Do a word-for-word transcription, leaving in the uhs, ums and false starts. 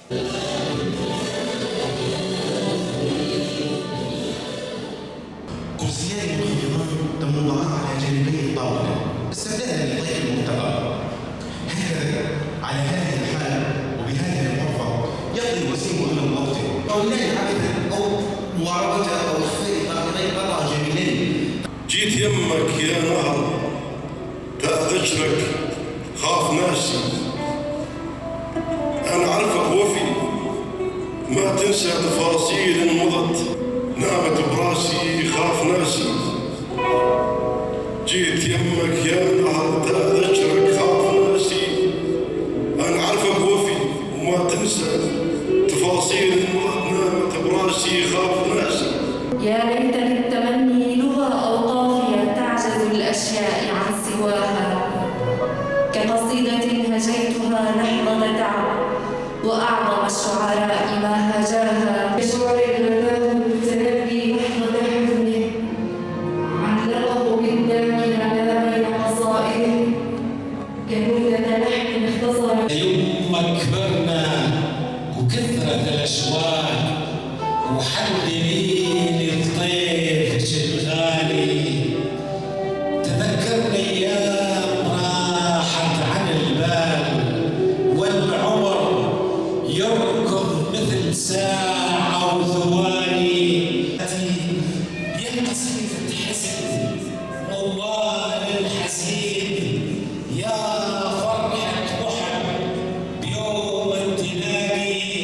كرسيين منخفضان تموضعا على جانبي الطاولة، استبدالا لضيف المؤتمر. هكذا، على هذه الحال وبهذه الغرفة، يقضي الوسيم أغلب وقته. أو لا يعرف أو معارضته أو إخفاء غير قطع جميلين. جيت يمك يا نهر، تا ذكرك خاف ناسي. أنا عرفك وفي، ما تنسى تفاصيل مضت، نامت براسي خاف ناسي. جيت يمك يا نهر، تا ذكرك خاف ناسي. أنا عرفك وفي، وما تنسى تفاصيل مضت، نامت براسي خاف ناسي. يا ليت للتمني لغة أو قافية تعجز الأشياء عن سواها، كقصيدة هجيتها لحظة تعب، وأعظم الشعراء ما هجاها.